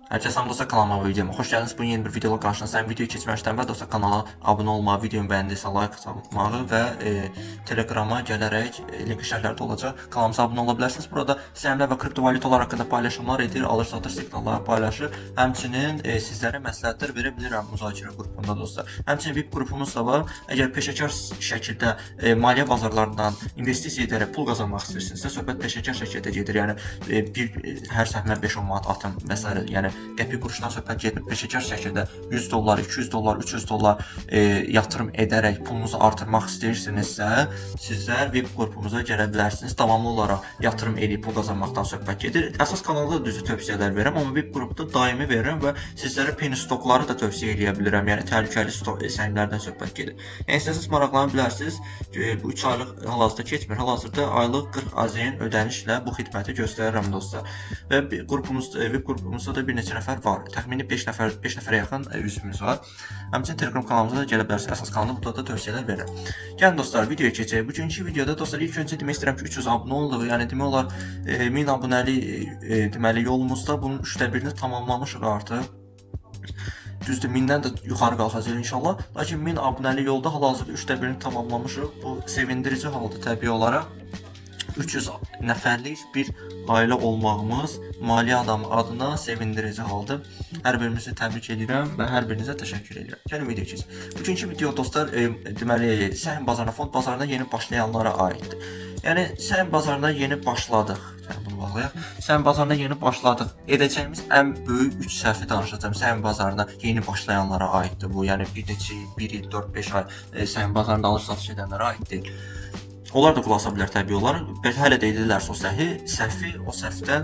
Herkese selam dostlar, kanalıma və videoma xoş gəldiniz. Bugün yeni bir videola qarşınızdayım. Videoyu keçməzdən əvvəl dostlar, kanala abunə olmağı, videomu bəyəndiysə like atmağı və Telegrama gələrək link şərhlərdə olacaq. Kanalımıza abunə ola bilərsiniz. Burada səhmlər və kriptovalyutalar haqqında paylaşımlar edir, alır-satır siqnalları paylaşır. Həmçinin sizlərə məsləhətlər verə bilirəm müzakirə qrupunda dostlar. Həmçinin VIP qrupumuz da var. Əgər peşəkar şəkildə maliyyə bazarlarından investisiya edərək pul qazanmaq istəyirsinizsə, söhbət peşəkar şəkildə gedir. Yəni hər səhmə 5-10 manat atın və s. Yəni qəpik quruşdan söhbət getmir. Peşəkar şəkildə 100 dollar, 200 dollar, 300 dollar yatırım edərək pulunuzu artırmaq istəyirsinizsə, sizlər VIP qrupumuza gələ bilərsiniz. Davamlı olaraq yatırım edib pul qazanmaqdan söhbət gedir. Əsas kanalda da düzü tövsiyələr verirəm, amma VIP qrupda daimi verirəm və sizlərə penny stokları da tövsiyə eləyə bilirəm. Yəni təhlükəli səhmlərdən söhbət gedir. Yəni istəsəniz maraqlana bilərsiniz. Bu 3 aylıq hal-hazırda keçmir. Hal-hazırda aylıq 40 AZN ödənişlə bu xidməti göstərirəm dostlar. Və VIP qrupumuzda da bir neçə nəfər var. Təxmini 5 nəfər, 5 nəfərə yaxın üzvümüz var. Həmçinin Telegram kanalımıza da gələ bilərsiniz. Əsas kanalda burada da tövsiyələr verirəm. Gəlin dostlar, videoya keçək. Bugünkü videoda dostlar, ilk öncə demək istəyirəm ki, 300 abunə olduq. Yəni demək olar 1000 abunəli deməli yolumuzda bunun 3də birini tamamlamışıq artıq. Düzdür, 1000-dən də yuxarı qalxacaq inşallah. Lakin 1000 abunəli yolda hal-hazırda 3də birini tamamlamışıq. Bu sevindirici haldır təbii olaraq. 300 nəfərlik bir ailə olmağımız maliyyə adamı adına sevindirici haldır. Hər birinizi təbrik edirəm və hər birinizə təşəkkür edirəm. Gəlin videoya keçək. Bugünkü video dostlar, deməli səhm bazarına, fond bazarına yeni başlayanlara aiddir. Yəni səhm bazarına yeni başladıq. Yəni bunu bağlayaq. Səhm bazarına yeni başladıq. Edəcəyimiz ən böyük 3 səhvi danışacağam. Səhm bazarına yeni başlayanlara aiddir bu. Yəni bir neçə il, 1 il, 4-5 ay səhm bazarında alış-satış edənlərə aid deyil. Onlar da qulaq asa bilər təbii olaraq. Bəlkə hələ də edirlərsə o səhvi, o səhvdən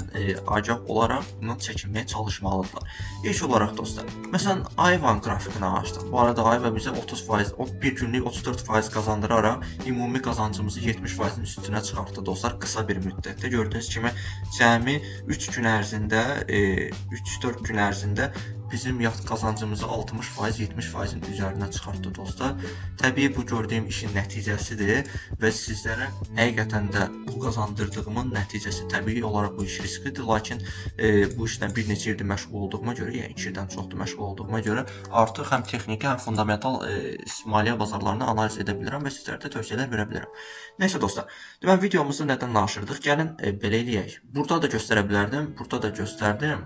agah olaraq bundan çəkinməyə çalışmalıdırlar. İlk olaraq dostlar, məsələn Ayvan qrafikini açdıq. Bu arada Ayva bizə 30%, o bir günlük 34% qazandıraraq ümumi qazancımızı 70%-in üstünə çıxartdı dostlar, qısa bir müddətdə. Gördüyünüz kimi cəmi 3 gün ərzində, 3-4 gün ərzində bizim yat qazancımızı 60%, 70%-in üzərinə çıxartdı dostlar. Təbii bu gördüyüm işin nəticəsidir və sizlərə həqiqətən də pul qazandırdığımın nəticəsi. Təbii olaraq bu iş risklidir, lakin bu işlə bir neçə ildir məşğul olduğuma görə, yəni 2 ildən çoxdur məşğul olduğuma görə artıq həm texniki, həm fundamental maliyyə bazarlarını analiz edə bilirəm və sizlərə də tövsiyələr verə bilirəm. Nəysə dostlar, deməli videomuzda nədən danışırdıq? Gəlin belə eləyək. Burada da göstərə bilərdim, burada da göstərdim.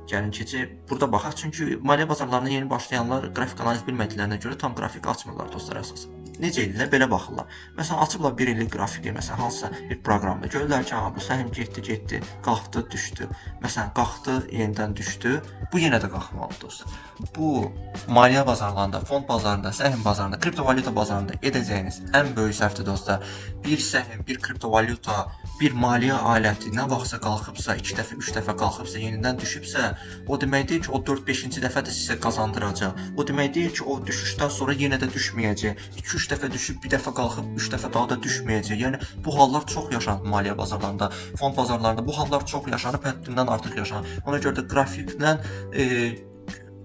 Gəlin keçək. Burada baxaq, çünki maliyyə bazarlarına yeni başlayanlar qrafik analiz bilmədiklərinə görə tam qrafik açmırlar dostlar əsas. Necə edirlər? Belə baxırlar. Məsələn, açıblar bir illik qrafiki, məsələn, hansısa bir proqramda. Görürlər ki, aha, bu səhm getdi, getdi, qalxdı, düşdü. Məsələn, qalxdı, yenidən düşdü. Bu yenə də qalxmalıdır dostlar. Bu maliyyə bazarlarında, fond bazarında, səhm bazarında, kriptovalyuta bazarında edəcəyiniz ən böyük səhvdir dostlar. Bir səhm, bir kriptovalyuta, bir maliyyə aləti nə vaxtsa qalxıbsa, 2 dəfə, 3 dəfə qalxıbsa, yenidən düşübsə, o demək deyil ki, o 4-5-ci dəfə də sizə qazandıracaq. O demək deyil ki, o düşüşdən sonra yenə də düşməyəcək. 2-3 dəfə düşüb, bir dəfə qalxıb, 3 dəfə daha da düşməyəcək. Yəni bu hallar çox yaşanıb maliyyə bazarlarında, fond bazarlarında. Bu hallar çox yaşanıb, həddindən artıq yaşanıb. Ona görə də qrafiklə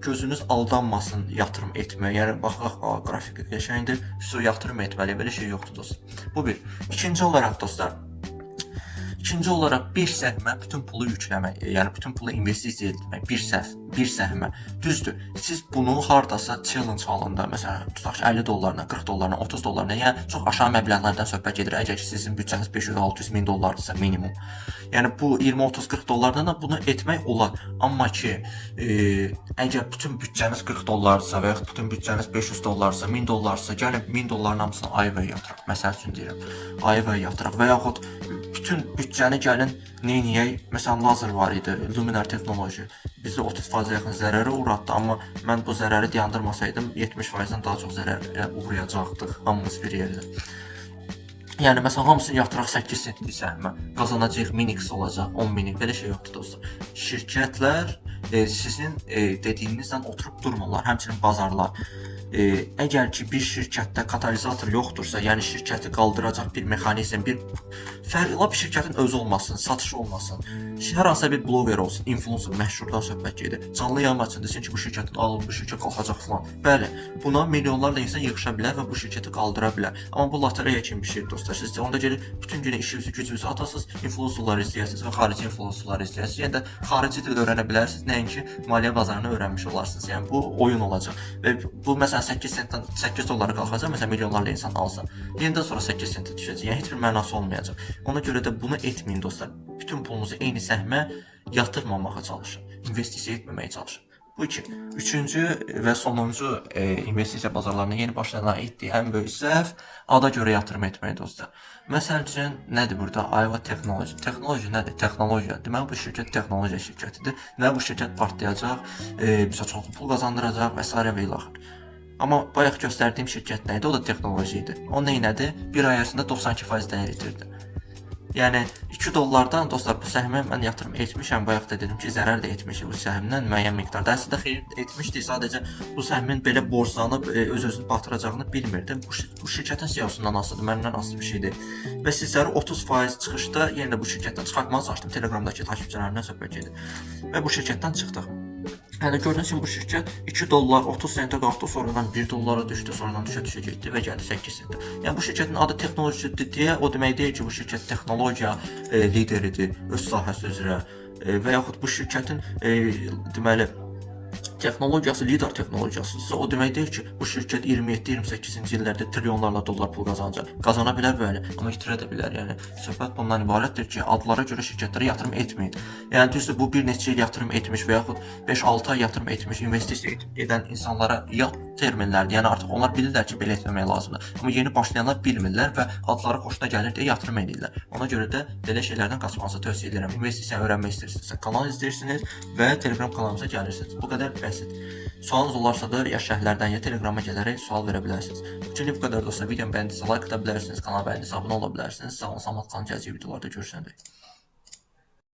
gözünüz aldanmasın yatırım etməyə. Yəni baxaq, qrafik qəşəngdir, su yatırım etməli. Belə şey yoxdur dostlar. Bu bir. İkinci olaraq dostlar, İkinci olaraq bir səhmə bütün pulu yükləmək, yəni bütün pulu investisiya etmək, bir səhv, bir səhmə. Düzdür. Siz bunu hardasa challenge halında, məsələn, tutaq ki, 50 dollarla, 40 dollarla, 30 dollarla, yəni çox aşağı məbləğlərdən söhbət gedir. Əgər ki, sizin büdcəniz 500-600 min dollardırsa minimum. Yəni bu 20, 30, 40 dollardan da bunu etmək olar. Amma ki, əgər bütün büdcəniz 40 dollardırsa və yaxud bütün büdcəniz 500 dollardırsa, 1000 dollardırsa, gəlin 1000 dolların hamısını Ayvaya yatıraq. Məsəl üçün deyirəm. Ayvaya yatıraq və yaxud bütün büdcəni gəlin neyniyək? Məsələn, lazer var idi, Luminar Texnoloji. Bizi 30%-ə yaxın zərərə uğratdı, amma mən bu zərəri dayandırmasaydım 70%-dən daha çox zərərə uğrayacaqdıq hamımız bir yerdə. Yəni məsələn hamısını yatıraq 8 sentlik səhmə, qazanacağıq 1000x olacaq, 10 min, belə şey yoxdur dostlar. Şirkətlər sizin dediyinizlə oturub durmurlar. Həmçinin bazarlar. Əgər ki bir şirkətdə katalizator yoxdursa, yəni şirkəti qaldıracaq bir mexanizm, bir fərq, lap şirkətin özü olmasın, satış olmasın, hər hansısa bir bloger olsun, influencer, məşhurdan söhbət gedir. Canlı yayım açın, desin ki, bu şirkətin alın, bu şirkət qalxacaq falan. Bəli, buna milyonlarla insan yığışa bilər və bu şirkəti qaldıra bilər. Amma bu lotereya kimi bir şeydir dostlar. Siz onda gəlib bütün günü işinizi, gücünüzü atasınız, influencerları izləyəsiniz və xarici influencerları izləyəsiniz. Yəni də xarici dil öyrənə bilərsiniz, nəinki maliyyə bazarını öyrənmiş olarsınız. Yəni bu oyun olacaq. Və bu məsələn 8 sentdən 8 dollara qalxacaq, məsələn milyonlarla insan alsa. Yenidən sonra 8 sentə düşəcək. Yəni heç bir mənası olmayacaq. Ona görə də bunu etməyin dostlar. Bütün pulunuzu eyni səhmə yatırmamağa çalışın. İnvestisiya etməməyə çalışın. Bu iki. Üçüncü və sonuncu investisiya bazarlarına yeni başlayanlar etdiyi ən böyük səhv ada görə yatırım etmək dostlar. Məsəl üçün nədir burada? Ayva Texnoloji. Texnoloji nədir? Texnologiya. Deməli bu şirkət texnologiya şirkətidir. Deməli bu şirkət partlayacaq, bizə çox pul qazandıracaq və s. və ilaxır. Amma bayaq göstərdiyim şirkət nə idi? O da texnoloji idi. O nə elədi? Bir ay ərzində 92% dəyər itirdi. Yəni 2 dollardan dostlar bu səhmə mən yatırım etmişəm. Bayaq da dedim ki, zərər də etmişik bu səhmdən müəyyən miqdarda. Əslində xeyir etmişdik. Sadəcə bu səhmin belə borclanıb öz-özünü batıracağını bilmirdim. Bu şirkətin CEO-sundan asılıdır, məndən asılı bir şey deyil. Və sizləri 30% çıxışda yenə də bu şirkətdən çıxartmağa çalışdım. Telegramdakı takipçilərimdən söhbət gedir. Və bu şirkətdən çıxdıq. Yəni gördüyünüz kimi bu şirkət 2 dollar 30 sentə qalxdı, sonradan 1 dollara düşdü, sonradan düşə-düşə getdi və gəldi 8 sentə. Yəni bu şirkətin adı texnolojidir deyə o demək deyil ki, bu şirkət texnologiya lideridir öz sahəsi üzrə və yaxud bu şirkətin deməli texnologiyası lidar texnologiyasıdırsa, o demək deyil ki, bu şirkət 27-28-ci illərdə trilyonlarla dollar pul qazanacaq. Qazana bilər bəli, amma itirə də bilər. Yəni söhbət bundan ibarətdir ki, adlara görə şirkətlərə yatırım etməyin. Yəni düzdür, bu bir neçə il yatırım etmiş və yaxud 5-6 ay yatırım etmiş, investisiya edən insanlara yat terminlərdir. Yəni artıq onlar bilirlər ki, belə etməmək lazımdır. Amma yeni başlayanlar bilmirlər və adları xoşuna gəlir deyə yatırım edirlər. Ona görə də belə şeylərdən qaçmanızı tövsiyə edirəm. İnvestisiya öyrənmək istəyirsinizsə, kanal izləyirsiniz və Telegram kanalımıza gəlirsiniz. Bu qədər bəsit. Sualınız olarsa da ya şərhlərdən ya Telegrama gələrək sual verə bilərsiniz. Bugünlük bu qədər dostlar. Videomu bəyəndiyinizsə like ata bilərsiniz, kanala bəyəndiyinizsə abunə ola bilərsiniz. Sağ olun, salamat qalın. Gələcək videolarda görüşənədək.